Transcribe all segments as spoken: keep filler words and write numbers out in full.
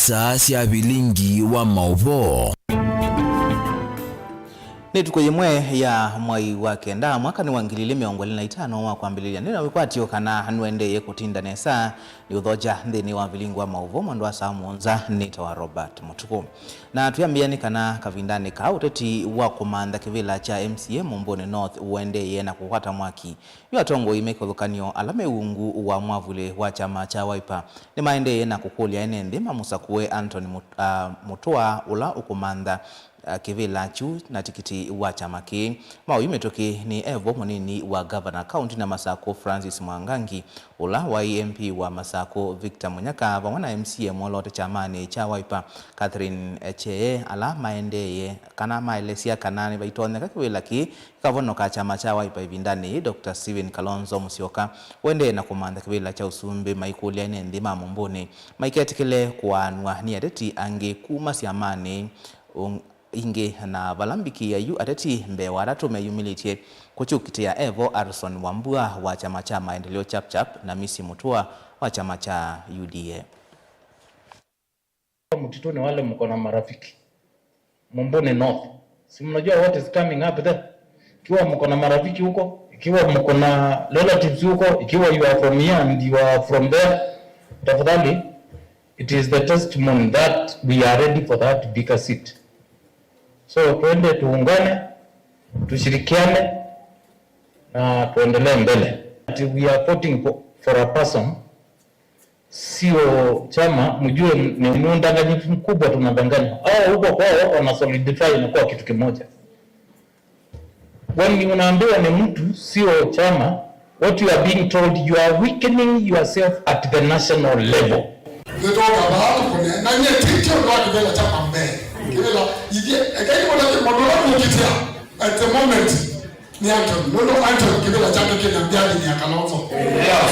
Taa sya vilingi wa maũvoo. Nĩ ĩtukũ yĩmwe ya mwai wa kenda, mwaka nĩ wa ngili ilĩ mĩongo ĩlĩ na itano wa kwambĩlĩlya. Nĩ na wĩkwatyo kana nũendee kũtinda nesa nĩ ũthokya nthĩnĩ wa vilingi wa maũvoo mwendo wa saa mũonza. Nĩtawa Robert Mũtukũ. Na twĩambĩĩa nĩ kana kavindanĩ kaa ũteti wa kũmantha kĩvĩla kya M C A Mũmbũnĩ North ũendee na kũkwata mwaki. Yu atongoi me kĩvathũkany'o ala me ungu wa mwavuli wa kyama kya Wiper nĩmaendee na kũkũlya ene nthĩ mamũsakũe Anthony Mut-, ah, Mutua, ũla ũkũmantha, ah, kĩvĩla kyu na tikiti wa kyama kĩĩ. Maũyu mĩtũkĩ nĩ e vo mũnini wa ngavana kaunti ya Masakũ Francis Mwangangi, ũla waĩ M P wa Masakũ Victor Munyaka, vamwe na M C A mwoloote kyamanĩ kya Wiper Catherine Cheye, ala maendee kana maelesya kana nĩvaitonyeka kĩvĩla kĩĩ kĩkavonoka kyama kya Wiper ĩvindanĩ yĩĩ, Doctor Stephen Kalonzo Musyoka, ũendee na kũmantha kĩvĩla kya ũsumbĩ, maikũlya ene nthĩ ma Mũmbũnĩ maiketĩkĩle kũaanw'a nĩ ateti angĩ kuma syamanĩ ung-, ingĩ. Na vala mbikĩĩa yu, ateti mbee wa atatũ meyumĩlĩtye kũkyũkitĩa e vo Harrison Wambua wa kyama kya Maendeleo Chap Chap na Misi Mutua wa kyama kya U D A. Mtituni wale mko na marafiki. Mumbuni North. Si mnajua what is coming up there? Ikiwa mko na marafiki huko, ikiwa mko na relatives huko, ikiwa you are from here and you are from there, tafadhali, it is the testimony that we are ready for that bigger seat. So, twende tuungane, tushirikiane, na tuendelee mbele. Ati we are voting for, for a person, sio chama, mjue ni, ni udanganyifu mkubwa tunadanganywa. Hao huko kwao wana solidify na kuwa kitu kimoja. When unaambiwa ni mtu, sio chama, what you are being told, you are weakening yourself at the national level. Nĩtwoka vaa tũkũne, na nyie ti, ti ũndũ wa kĩvĩla kya Pambee. Kĩvĩla, ithyĩ, ekai kũna kĩmono la kũkitĩa at the moment. Nĩ Anthony. Nũndũ Anthony kĩvĩla kyake kĩna mbiathi nĩ ya Kalonzo. Yeah.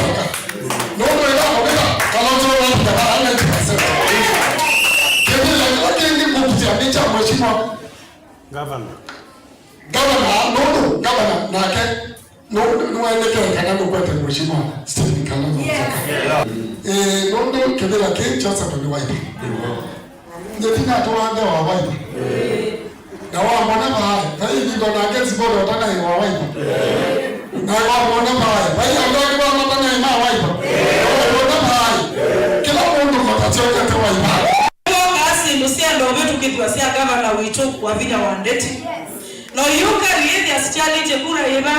Nũndũ ĩla kũvĩla Kalonzo na kĩvĩla ninety percent. Kĩvĩla kĩla kĩngĩ kũkitĩa nĩ kya mheshimiwa Governor. Governor, nũndũ governor nake nũ-, nĩwaendekee kana nũkwete mheshimiwa Stephen Kalonzo. Yes. Eh, nũndũ kĩvĩla kĩĩ kyosatwe nĩ Wiper. Nĩtinatũwande wa Wiper. Na wamona vaĩ, vai ĩvinda nake Zibora ũtanaĩ wa Wiper. Na wamona vaĩ, vai andũ angĩ va matanaĩ ma Wiper. Na wamona vaĩ, kĩla mũndũ matasyokete Wiper. Ĩla syĩndũ sya ndovĩtũkĩthw'a sya ngavana witũ Wavinya wa Ndeti. Na ũyũka nĩĩthĩa sikyalĩtye kura yĩva?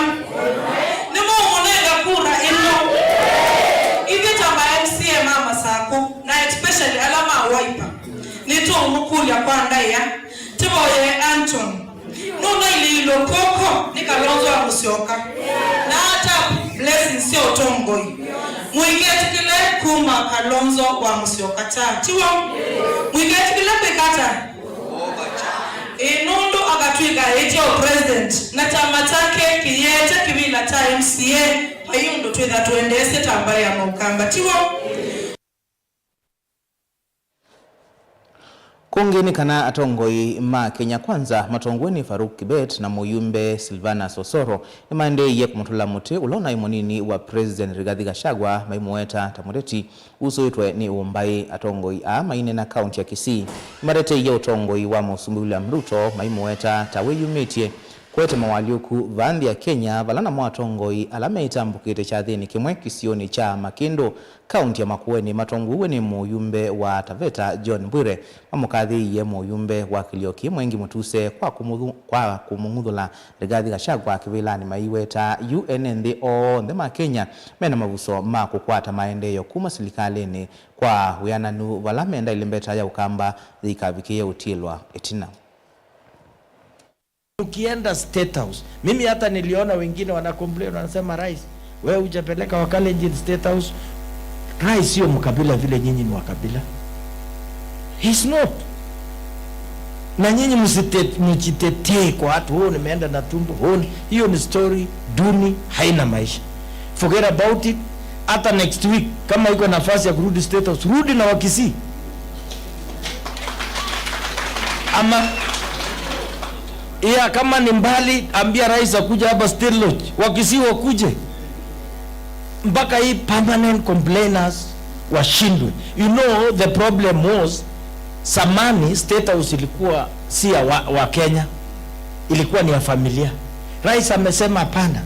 Nĩmũũmũnenga kura ĩno. Ithyĩ ta ma M C A ma Masakũ, na especially ala ma Wiper, nĩtũũmũkũlya kwa ndaĩa, tĩvoye Anton, nũnailĩilwe kw'oko nĩ Kalonzo wa Mũsyoka, na ata blessings sya ũtongoi? Mũiketĩkĩle kuma Kalonzo wa Mũsyoka ta, tiw'o? Mũiketĩkĩle kwĩka ata? Ĩ, nũndũ akatw'ĩka ĩtya ũ president, na kyama kyake kĩyĩete kĩvĩla kya M C A, vai ũndũ twĩtha tũendeesye ta mbaĩ ya maũkamba, tiw'o? Kũngĩ nĩ kana atongoi ma Kenya Kwanza matongoew'e nĩ Farouk Kibet na mũyumbe Silvanus Osoro nĩmaendeeie kũmũtũla mũtĩ ũla ũnaĩ mũnini wa President Rigathi Gachagua, maimũweta ta mũteti usũĩtwe nĩ ũmbaĩ. Atongoi aa maineena kaunti ya Kisii nĩmateteie ũtongoi wa Mũsumbĩ William Ruto, maimũweta ta wĩyumĩtye kũete mawalyũku vaa nthĩ ya Kenya, vala namo atongoi ala meĩtambũkĩte kyathĩnĩ kĩmwe kĩsionĩ kya Makĩndũ, kaunti ya Makueni, matongoew'e nĩ mũyumbe wa Taveta John Bwire, mamũkathĩĩie mũyumbe wa kĩlio kĩĩ Mwengi Mutuse kwa kũmũthu-, kwa kũmũng'uthũla Rigathi Gachagua kĩvĩlanĩ, maiweta yu ene nthĩ onthe ma Kenya mena mavuso ma kũkwata maendeeo kuma silikalĩnĩ kwa wĩananu, vala menda ĩlembeta ya Ũkamba yĩikavikĩe ũtiĩlwa ĩtina. Ukienda State House, mimi hata niliona wengine wana complain, wanasema, "Rais, wewe hujapeleka Wakalenjin State House." Rais sio mkabila vile nyinyi ni wakabila. He's not. Na nyinyi msite-, msijitetee kwa watu, "Oh, nimeenda na tumbo, oh, ni-," hiyo ni story duni, haina maisha. Forget about it. Hata next week, kama iko nafasi ya kurudi State House, rudi na Wakisii. Ama, ya, kama ni mbali, ambia rais akuje hapa State Lodge. Wakisii wakuje. Mpaka hii permanent complainers washindwe. You know, the problem was, Zamani State House ilikuwa si ya wa, wa Kenya, ilikuwa ni ya familia. Rais amesema hapana,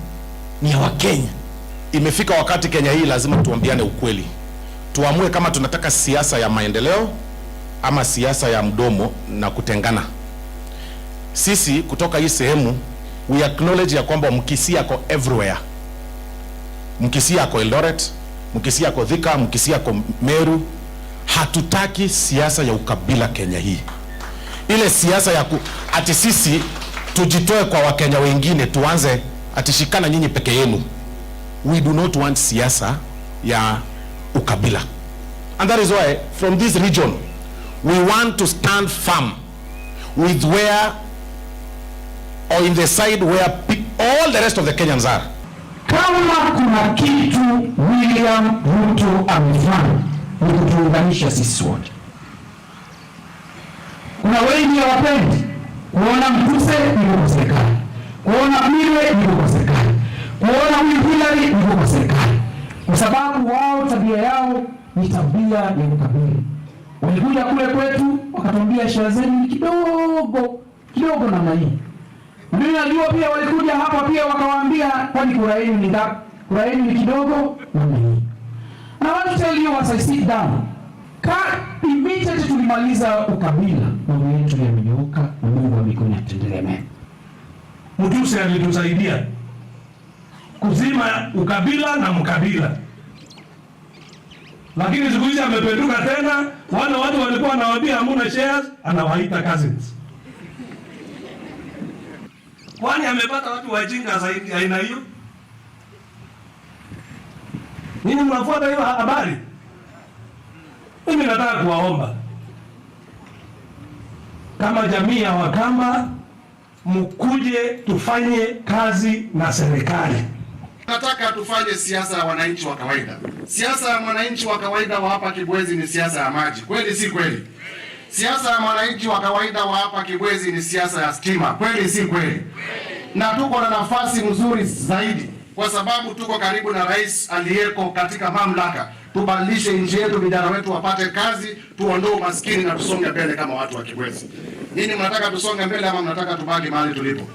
ni ya Wakenya. Imefika wakati Kenya hii lazima tuambiane ukweli. Tuamue kama tunataka siasa ya maendeleo ama siasa ya mdomo na kutengana. Sisi kutoka hii sehemu, we acknowledge ya kwamba Mkisii ako everywhere. Mkisii ako Eldoret, Mkisii ako Thika, Mkisii ako Meru. Hatutaki siasa ya ukabila Kenya hii. Ile siasa ya ku, ati sisi tujitoe kwa Wakenya wengine, tuanze ati shikana nyinyi peke yenu. We do not want siasa ya ukabila. And that is why from this region, we want to stand firm with where or in the side where pe-, all the rest of the Kenyans are. Kama kuna kitu William Ruto amefanya ni kutuunganisha sisi wote. Kuna wengi hawapendi kuona Mtuse yuko kwa serikali, kuona Bwire yuko kwa serikali, kuona huyu Hillary yuko kwa serikali, kwa sababu wao tabia yao ni tabia ya ukabila. Walikuja kule kwetu wakatuambia, "Share zenu ni kidogo, kidogo namna hii." Na mimi najua pia walikuja hapa pia wakawaambia, "Kwani kura yenu ni ngapi? Kura yenu ni kidogo namna hii." And I want to tell you, as I sit down, ka immediately tulimaliza ukabila, mambo yetu yamenyooka na Mungu wa mbinguni atuendelee mema. Mtuse alitusaidia kuzima ukabila na mkabila. Lakini siku hizi amependuka tena, wale watu walikuwa wanawaambia hamuna shares, anawaita cousins. Kwani amepata watu wajinga zaidi aina hiyo? Ninyi mnafuata hiyo ha-, habari? Mimi nataka kuwaomba kama jamii ya Wakamba, mkuje tufanye kazi na serikali. Nataka tufanye siasa ya wananchi wa kawaida. Siasa ya mwananchi wa kawaida wa hapa Kibwezi ni siasa ya maji. Kweli si kweli? Siasa ya mwananchi wa kawaida wa hapa Kibwezi ni siasa ya stima. Kweli si kweli? Na tuko na nafasi mzuri zaidi kwa sababu tuko karibu na rais aliyeko katika mamlaka. Tubadilishe nchi yetu, vijana wetu wapate kazi, tuondoe umaskini na tusonge mbele kama watu wa Kibwezi. Nyinyi mnataka tusonge mbele ama mnataka tubaki mahali tulipo?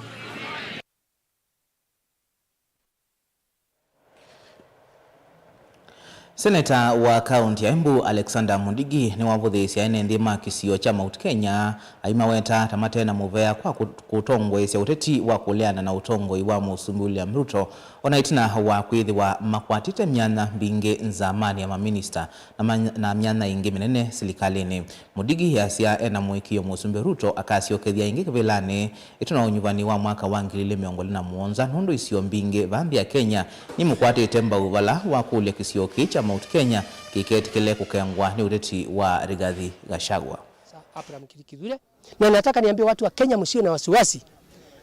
Seneta wa kaunti ya Embu, Alexander Mudigi, nĩwavũthĩĩsye ene nthĩ ma kĩsio kya Mount Kenya, aimaweta ta mate na mũvea kwa kũ-, kũtongoesya ũteti wa kũleana na ũtongoi wa Mũsumbĩ William Ruto, ona ĩtina wa kwĩthĩwa makwatĩte myanya mbingĩ nzamanĩ ya maminista na ma-, na myanya ĩngĩ mĩnene silikalĩnĩ. Mudigi easya ena mũĩkĩĩo Mũsumbĩ Ruto akasyokethya ĩngĩ kĩvĩlanĩ ĩtina wa ũnyuvani wa mwaka wa ngili ilĩ mĩongo ĩlĩ na mũonza, nũndũ isio mbingĩ vaa nthĩ ya Kenya nimũkwatĩte mbau vala wakũlya kĩsio kĩĩ kya Mount Kenya kĩiketĩkĩle kũkengwa nĩ ũteti wa Rigathi Gachagua. Sir Abraham Kithure. Na nataka niambie watu wa Kenya, msiwe na wasiwasi.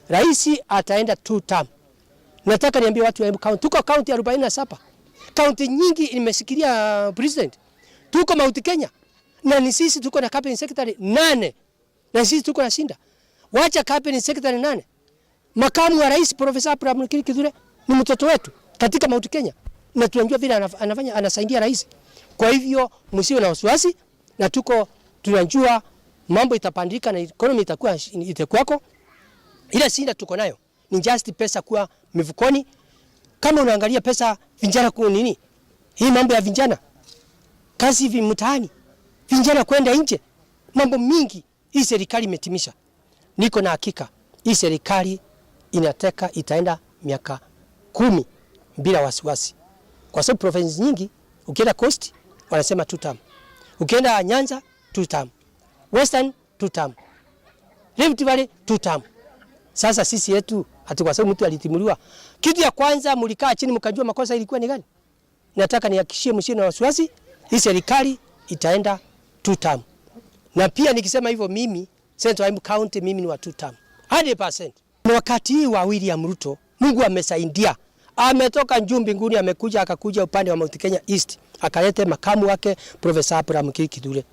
Rais ataenda two term. Nataka niambie watu wa Embu County, tuko county arobaini na saba. County nyingi nimeshikilia president. Tuko Mount Kenya. Na ni sisi tuko na cabinet secretary nane. Na sisi tuko na shinda. Wacha cabinet secretary nane. Makamu wa rais Professor Abraham Kithure ni mtoto wetu katika Mount Kenya. Na tunajua vile anaf-, anafanya, anasaidia rais. Kwa hivyo, msiwe na wasiwasi. Na tuko tunajua mambo itapandika na economy itakuwa, itakuwako. Ile shida tuko nayo ni just pesa kuwa mifukoni. Kama unaangalia pesa, vijana ku nini? Hii mambo ya vijana, kazi hivi mtaani, vijana kwenda nje, mambo mingi hii serikali imetimisha. Niko na hakika hii serikali inateka itaenda miaka kumi bila wasiwasi, kwa sababu provinces nyingi, ukienda Coast wanasema two term, ukienda Nyanza two term, Western two term, Rift Valley two term. Sasa sisi yetu, ati kwa sababu mtu alitimuliwa, kitu ya kwanza mlikaa chini mkajua makosa ilikuwa ni gani? Nataka nihakikishie msiwe na wasiwasi, hii serikali itaenda two term. Na pia nikisema hivyo, mimi, Senator wa Embu County, mimi ni wa two term. Hundred percent. Ni wakati hii wa William Ruto, Mungu amesaidia. Ametoka juu mbinguni, amekuja, akakuja upande wa Mount Kenya East, akalete makamu wake, Professor Abraham Kithure.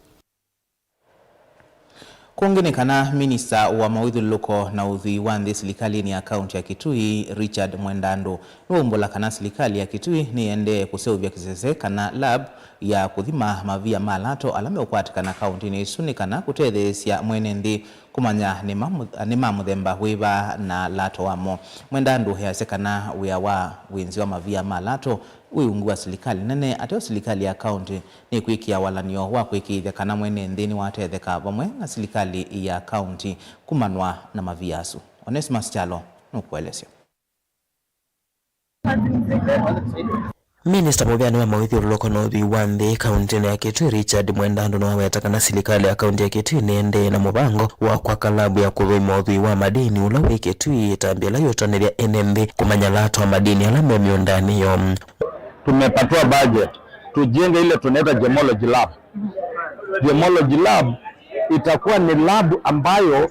Kũngĩ nĩ kana minista wa mawĩthyũlũlũko na ũthwii wa nthĩ silikalĩnĩ ya kaunti ya Kitui, Richard Mwendandu, nĩwaumbũla kana silikalĩ ya Kitui nĩyĩendee kũseũvya kĩsese kana lab ya kũthima mavia ma lato ala meũkwatĩkana kauntinĩ ĩsu nĩ kana kũtetheesya mwene nthĩ kũmanya nĩ ma mũ-, nĩ ma mũthemba wĩva na lato wamo. Mwendandu easya kana wĩa wa wĩnzi wa mavia ma lato wĩ ungu wa silikalĩ nene, ateo silikalĩ ya kaunti nĩkwĩkĩa walany'o wa kũĩkĩĩthya kana mwene nthĩ nĩwatetheka vamwe na silikalĩ ya kaunti kumanwa na mavia asu. Onesmus Kyalo nũkũelesya. Minista mũvĩanĩ wa mawĩthyũlũlũko na ũthwii wa nthĩ kauntinĩ ya Kitui, Richard Mwendandu, nĩwaweta kana silikalĩ ya kaunti ya Kitui nĩendee na mũvango wa kwaka labu ya kũthũima ũthwii wa madini ũla wĩ Kitui, ĩtambya ĩla yũtanĩthya ene nthĩ kũmanya lato wa madini ala me mĩũndanĩ yoo. Tumepatiwa budget tujenge ile tunaita gemology lab. Gemology lab itakuwa ni lab ambayo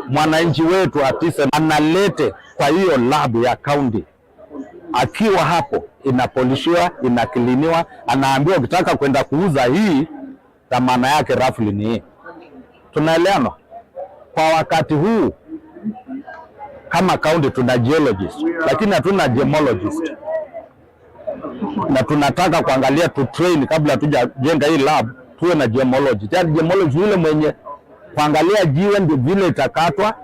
mwananchi wetu artisan analete kwa hiyo lab ya county. Akiwa hapo, inapolishiwa, inakiliniwa, anaambiwa, "Ukitaka kwenda kuuza hii, dhamana yake roughly ni hii." Tunaelewana? Kwa wakati huu, kama county tuna geologist, lakini hatuna gemologist. Na tunataka kuangalia tu train kabla tujajenga hii lab, tuwe na gemologist. Yaani gemologist yule mwenye kuangalia jiwe ndio vile itakatwa,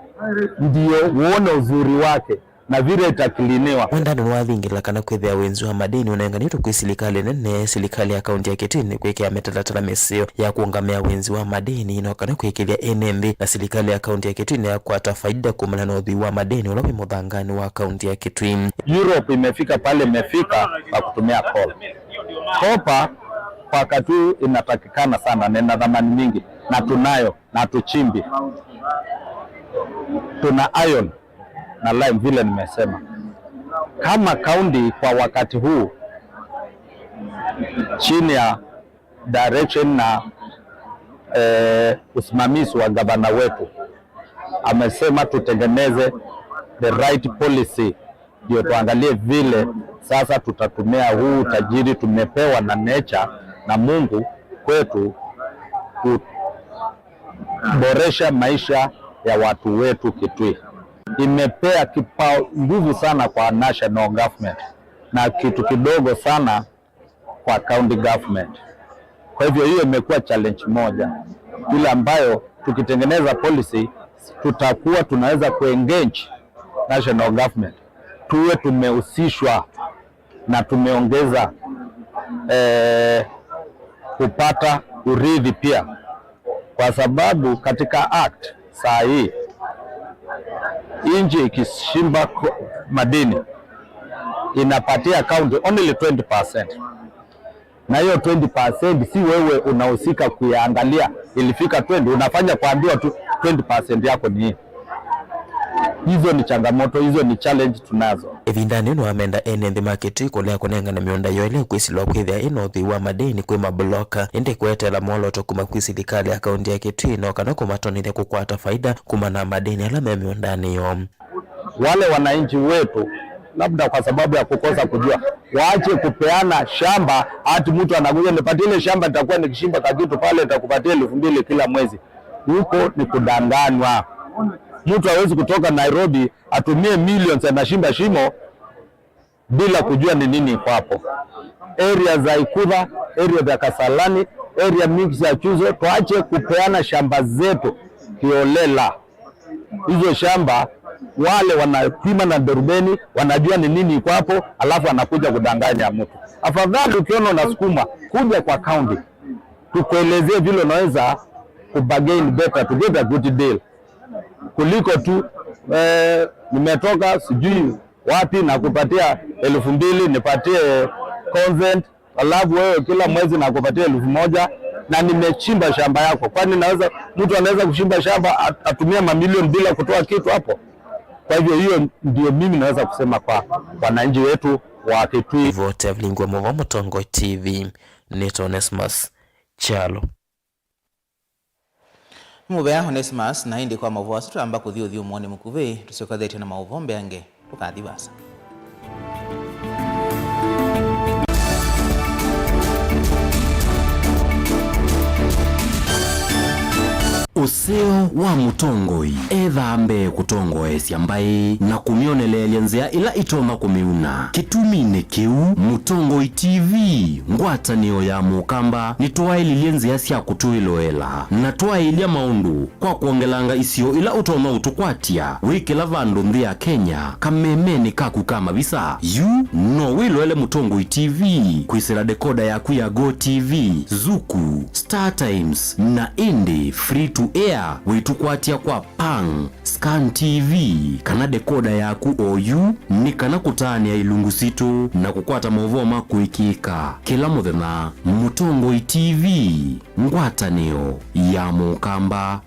ndio uone uzuri wake na vile itakiliniwa. Mwendandu nĩwavingĩla kana kwĩthĩa wĩnzi wa madini ũnenganĩtwe kwĩ silikalĩ nene, silikalĩ ya kaunti ya Kitui nĩkwĩkĩa mĩtalatala mĩseo ya kũũngamĩa wĩnzi wa madini, no kana kwĩkĩlya ene nthĩ na silikalĩ ya kaunti ya Kitui nĩyakwata faida kumana na ũthwii wa madini ũla wĩ mũthanganĩ wa kaunti ya Kitui. Europe imefika pale imefika kwa kutumia coal. Copper kwa wakati huu inatakikana sana na ina thamani mingi, na tunayo, na tuchimbi. Tuna iron na lime vile nimesema. Kama kaunti kwa wakati huu chini ya direction na, eh, usimamizi wa gavana wetu, amesema tutengeneze the right policy, ndio tuangalie vile sasa tutatumia huu utajiri tumepewa na nature na Mungu kwetu kuboresha maisha ya watu wetu Kitui. Imepea kipao nguvu sana kwa national government na kitu kidogo sana kwa county government. Kwa hivyo hiyo imekuwa challenge moja ile ambayo tukitengeneza policy tutakuwa tunaweza kuengage national government, tuwe tumehusishwa na tumeongeza, eh, kupata urithi pia, kwa sababu katika act saa hii nchi ikishimba ko-, madini inapatia county only twenty percent. Na hiyo twenty percent si wewe unahusika kuyaangalia, ilifika twenty, unafanya kuambiwa tu twenty percent yako ni hii. Hizo ni changamoto, hizo ni challenge tunazo. Ĩvindanĩ yĩu nĩwamenda ene nthĩ ma Kitui kũlea kũnengane mĩũnda yoo ĩla ĩkwĩsilwa kwĩthĩa ĩna ũthwii wa madini kwĩ mabuloka, ĩndĩ kweteela mwolooto kuma kwĩ silikalĩ ya kaunti ya Kitui no kana kũmatonethya kũkwata faida kumana na madini ala me mĩũndanĩ yoo. Wale wananchi wetu, labda kwa sababu ya kukosa kujua, waache kupeana shamba, ati mtu anakuja, "Nipatie ile shamba, nitakuwa nikishimba kakitu pale, nitakupatia elfu mbili kila mwezi." Huko ni kudanganywa. Mtu hawezi kutoka Nairobi atumie millions, anashimba shimo bila kujua ni nini iko hapo. Area za Ikudha, area za Kasalani, area mingi za Chuzo, tuache kupeana shamba zetu kiolela. Hizo shamba, wale wanapima na darubini, wanajua ni nini iko hapo, alafu anakuja kudanganya mtu. Afadhali ukiona unasukuma, kuja kwa county, tukuelezee vile unaweza kubargain better to get a good deal, kuliko tu, eh, nimetoka sijui wapi na kupatia elfu mbili, nipatie consent, alafu wewe kila mwezi nakupatia elfu moja na nimechimba shamba yako. Kwani naweza, mtu anaweza kushimba shamba at-, atumie mamilioni bila kutoa kitu hapo? Kwa hivyo hiyo ndio mimi naweza kusema kwa wananchi wetu wa Kitui. Vote Evelyn Ngwa, Mũvoo Mũtongoi T V, nĩtwa Onesmus Kyalo. Nĩ mũvea Onesmus, na ĩndĩ kwa maũvoo asu twamba kũthi ũthyũmũonĩ mũkuvĩ, tũsyokethetye na maũvoo mbeange, ndũkathi vaasa. Ũseo wa mũtongoi ethaa mbee kũtongoesya mbaĩ na kũmyoneleelya nzĩa ila itonya kũmĩuna. Kĩtuminĩ kĩu, Mũtongoi T V, ngwatanĩo ya Mũkamba, nĩtwaĩlilye nzĩa sya kũtwĩloela na twaĩlya maũndũ kwa kwongelanga isio ila ũtonya ũtũkwatya wĩ kĩla vandũ nthĩ ya Kenya kamemenĩ kaku ka mavisa. Yu no wĩloele Mũtongoi T V kwĩsĩla dekoda yaku ya Go T V, Zuku, Star Times, na ĩndĩ free to air wĩtũkwatya kwa Pang, Scan T V, kana dekoda yaku oyu, nĩ kana kũtaanĩa ilungu sitũ na kũkwata maũvoo ma kũĩkĩĩka kĩla mũthenya. Mũtongoi T V, ngwatanĩo ya Mũkamba.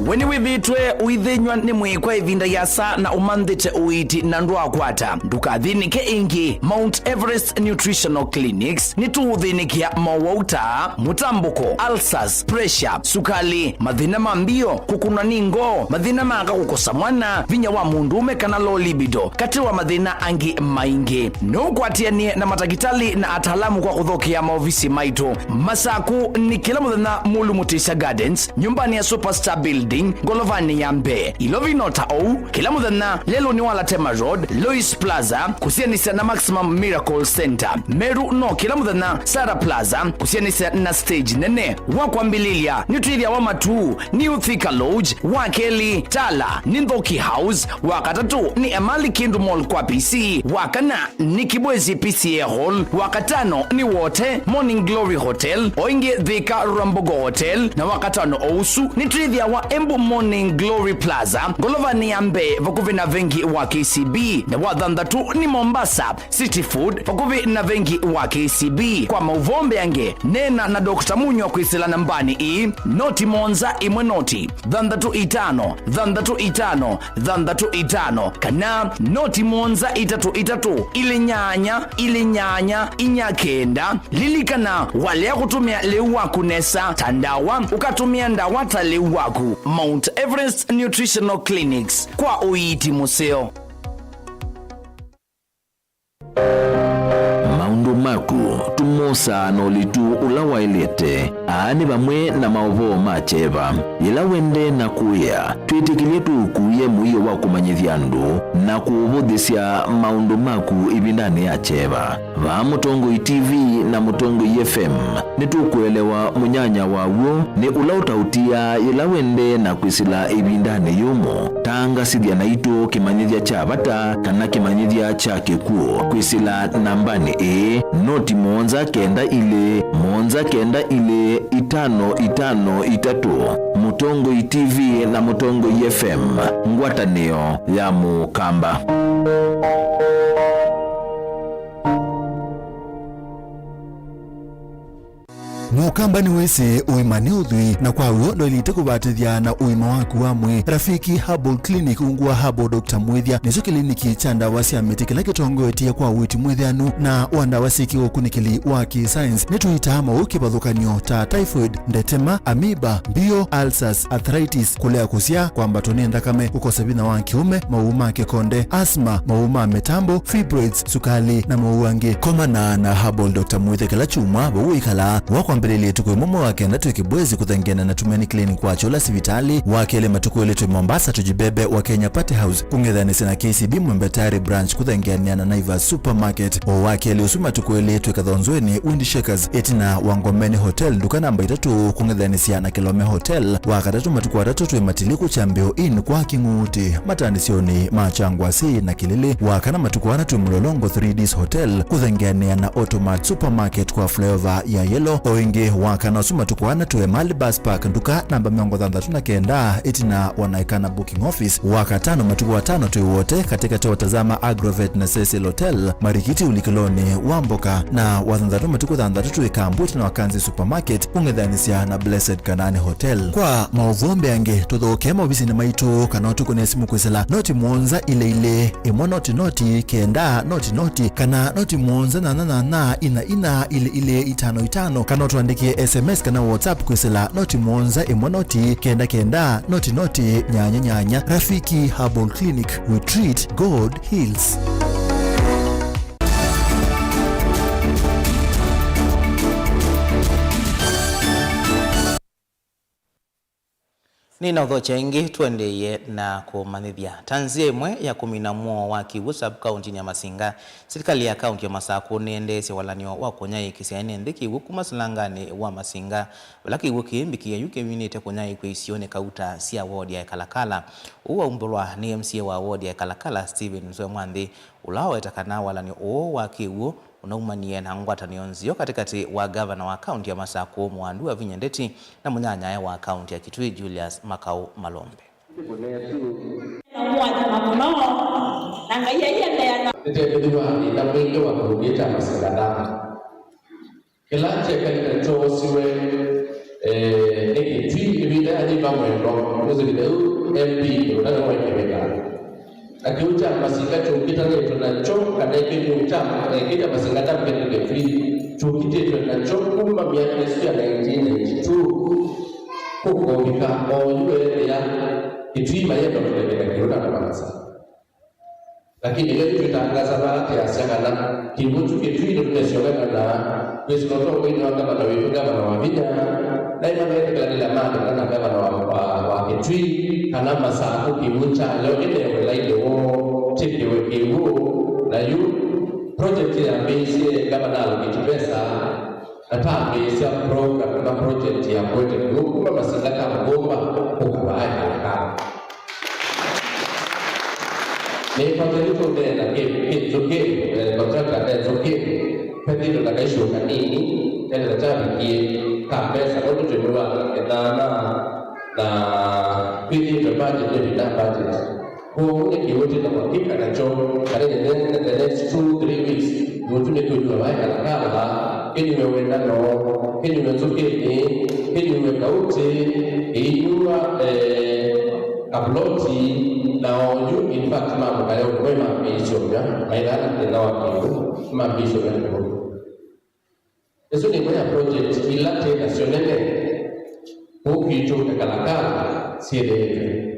We nĩwĩthĩĩtwe ũithĩnyw'a nĩ mwĩĩ kwa ĩvinda yĩasa na ũmanthĩte ũiiti na ndwaakwata? Ndũkathĩnĩke ĩngĩ. Mount Everest Nutritional Clinics nĩtũũthĩnĩkĩa mowau ta mũtambũko, ulcers, pressure, sukali, mathĩna ma mbio, kũkũnwa nĩ ngoo, mathĩna ma aka kũkosa mwana, vinya wa mũndũũme kana low libido, katĩ wa mathĩna angĩ maingĩ. No ũkwatĩanĩe na matakĩtalĩ na ataalamu kwa kũthokea maovisi maitũ. Masaku nĩ kĩla mũthenya Mulu Mutisya Gardens, nyũmbanĩ ya Superstar Building, ngolovanĩ ya mbee. Ilovi no ta ou, kĩla mũthenya lelũnĩ wa Latema Road, Lois Plaza, kũsianĩsya na Maximum Miracle Center. Meru no kĩla mũthenya Sara Plaza, kũsianĩsya na stage nene. Wa kwambĩlĩlya, nĩtwĩthĩawa Matuu, New Thika Lodge, wa kelĩ, Tala, nĩ Nthoki House, wa katatũ, nĩ Emali Kindu Mall kwa P C, wa kana, nĩ Kibwezi P C A Hall, wa katano nĩ Wote Morning Glory Hotel, o ĩngĩ Thika Rwambogo Hotel, na wa katano o ũsu nĩtwĩthĩawa Embu Morning Glory Plaza, ngolovanĩ ya mbee vakuvĩ na vengi wa K C B, na wa thanthatũ nĩ Mombasa City Food, vakuvĩ na vengi wa K C B. Kwa maũvoo mbeange, neena na Doctor Munywa kwĩsĩla nambanĩ ĩĩ, noti mũonza ĩmwe noti, thanthatũ itano, thanthatũ itano, thanthatũ itano, kana noti mũonza itatũ itatũ, ilĩ nyanya, ilĩ nyanya, inya kenda. Lilikana, walea kũtũmĩa lĩu waku nesa ta ndawa, ũkatũmĩa ndawa ta lĩu waku. Mount Everest Nutritional Clinics, kwa ũiiti mũseo. Maũndũ maku tũmosaa na ũlitu ũla waĩlĩte. Aa nĩ vamwe na maũvoo ma kyeva. Yĩla wendee na kũĩa, twĩtĩkĩlye tũũkuĩe mũio wa kũmanyĩthya andũ na kũũvũthĩsya maũndũ maku ĩvindanĩ ya kyeva. Vaa Mũtongoi T V na Mũtongoi F M, nĩtũkũelewa mũnyanya wa w'o nĩ ũla ũtaũtiaa yĩla wendee na kwĩsĩla ĩvindanĩ yũmũ. Tangasĩthya naitũ kĩmanyĩthya kya vata kana kĩmanyĩthya kya kĩkw'ũ kwĩsĩla nambanĩ ĩĩ, noti mũonza kenda ilĩ, mũonza kenda ilĩ, itano itano itatũ. Mũtongoi T V na Mũtongoi F M, ngwatanĩo ya Mũkamba. Mũkamba nĩwĩsĩ ũima nĩ ũthwii, na kwa w'o ndwaĩlĩte kũvatĩthya na ũima waku wa mwĩĩ. Rafiki Herbal Clinic, ungu wa Herbal Doctor Mwĩthya, nĩkyo kĩliniki kya ndawa sya mĩtĩ kĩla kĩtongoetye kwa ũiiti mwĩthĩanu na wa ndawa syĩ kĩũkunĩkĩli wa kĩ-science. Nĩtũitaa maũũ kĩvathũkany'o ta typhoid, ndetema, amoeba, mbio, ulcers, arthritis, kũlea kũsyaa, kwambatwa nĩ nthakame, kũkosa vinya wa kĩũme, maũũ ma kĩkonde, asthma, maũũ ma mĩtambo, fibroids, sukali, na maũũ angĩ. Komana na Herbal Doctor Mwĩthya kĩla kyumwa vau wĩkalaa. Wa kwambĩlĩlya ĩtukũ ĩmwe mwei wa kenda twĩ Kibwezi kũthengeana na Tumaini Clinic wa Kyũla sivitalĩ. Wa kelĩ matukũ elĩ twĩ Mombasa Tujibebe wa Kenya Party House kũng'ethanĩsya na K C B Mwembe Tayari Branch kũthengeanĩa na Naivas Supermarket. O wa kelĩ ũsu matukũ elĩ twĩ Kathonzweni Wind Shakers ĩtina wa Ngomeni Hotel nduka namba itatũ kũng'ethanĩsya na Kilome Hotel. Wa katatũ matukũ atatũ twĩ Matiliku Kyambĩo Inn kwa Kĩng'uti mataanĩsyonĩ ma Kyangwasi na Kĩlĩlĩ. Wa kana matukũ ana twĩ Mlolongo three Ds Hotel kũthengeanĩa na Automart Supermarket kwa flyover ya Yellow. O ĩngĩ wa kana ũsu matukũ ana twĩ Emali Bus Park nduka namba mĩongo thanthatũ na kenda ĩtina wa Naikana Booking Office. Wa katano matukũ atano twĩ Wote katĩkatĩ wa Tazama Agrovet na Cecil Hotel, Marikiti ũlikĩlonĩ wa mboka, na wa thanthatũ matukũ thanthatũ twĩ Kambu ĩtina wa Kanzi Supermarket kũng'ethanĩsya na Blessed Kanani Hotel. Kwa maũvoo mbeange, tũthokee maovisinĩ maitũ kana ũtũkũne simũ kwĩsĩla noti mũonza ilĩ ilĩ, ĩmwe noti noti, kenda noti noti, kana noti mũonza nyanya nyanya, ina ina, ilĩ ilĩ, itano itano, kana ũtũandĩkĩe S M S kana WhatsApp kwĩsĩla noti mũonza ĩmwe noti, kenda kenda, noti noti, nyanya nyanya. Rafiki Herbal Clinic, we treat, God heals. Nĩnaũthokya ĩngĩ, tũendeeye na kũmanyĩthya. Ta nzĩa ĩmwe ya kũmina mũo wa kĩw'ũ sub-kaũntinĩ ya Masinga, silikalĩ ya kaũnti ya Masakũ nĩendeesye walany'o wa kũnyaĩĩkĩsya ene nthĩ kĩw'ũ kuma silanganĩ wa Masinga, vala kĩw'ũ kĩĩ mbikĩe yu kĩminĩte kũnyaĩĩkw'a isionĩ kauta sya wodi ya Ekalakala. Ũu waumbũlwa nĩ M C A wa wodi ya Ekalakala, Stephen Nzue Mwanthi, ũla waweta kana walany'o ũũ wa kĩw'ũ ũnaumanie na ngwatanĩo nzeo katĩkatĩ wa ngavana wa kaũnti ya Masakũ, Mũandu Wavinya Ndeti, na mũnyanyae wa kaũnti ya Kitui, Julius Makau Malombe. Na mwathima mũno, na Ngai aiendeea na Nĩtethĩwa thĩna mwingĩ wa kũlũngĩta masinga. Kĩla kyekalile kyoosiwe, eh, nĩ Kĩtwii ĩvinda yanyima mwendo, nĩsĩlile yu M P ũla nĩwe wĩkĩvĩla. Na kĩw'ũ kya Masinga kyũkĩtanĩtwe nakyo, kana kĩw'ũ kya, eh, kĩw'ũ kya Masinga kya Kĩtwii kyũkĩtĩtwe nakyo kuma myaka ĩsu ya nineteen ninety-two kũkovika o yu ethĩa Kĩtwii mayenda kũlekeka kĩw'ũ na kũmanasa. Lakini ĩla twĩtangaasa vaa, twĩasya kana kĩw'ũ kyu Kĩtwii nĩtũnĩsyoka kana twĩsĩ na ũtongoinĩ wa ngavana witũ, Ngavana Wavinya, naĩ mavetĩkĩlanĩlya maandĩka na ngavana wa, wa, wa Kĩtwii kana Masakũ kĩw'ũ kyayo ĩnewe lainĩ woo kyĩkĩwe kĩw'ũ. Na yu project yambĩĩsye ngavana alokĩti mbesa, na tambĩĩsya program kana project ya kũete kĩw'ũ kuma Masinga ka Mũthũmba kũka vaa Ekalakala. Nĩkwatĩlĩ tũneena kĩ, kĩ Nzũkĩ, eh, contractor e Nzũkĩ, kethĩtwe na kaisio kanini, kethĩtwe kyavikie ka mbesa, nũndũ twĩ mwei wa ĩnana, na kwĩthĩtwe budget nĩ ĩvinda budget. Kwoou nĩ kĩw'ũ twĩ na ũakika nakyo, kana in the, the next two, three weeks, kĩw'ũ kyu nĩkĩũnyuwa vaa Ekalakala, kĩnyuwe wendano, kĩnyuwe Nzũkĩnĩ, kĩnyuwe Kauti, kĩinyuwa, eh, Kapuloti, na oyu, in fact, mamũkaya ũmwe mambĩĩsye ũmya, maithaa na thĩna wa kĩw'ũ, mambĩĩsye ũmya kĩw'ũ. Ĩsu nĩ ĩmwe ya project ila twĩ nasyo nene kũu kwitũ Ekalakala syĩthĩĩtwe.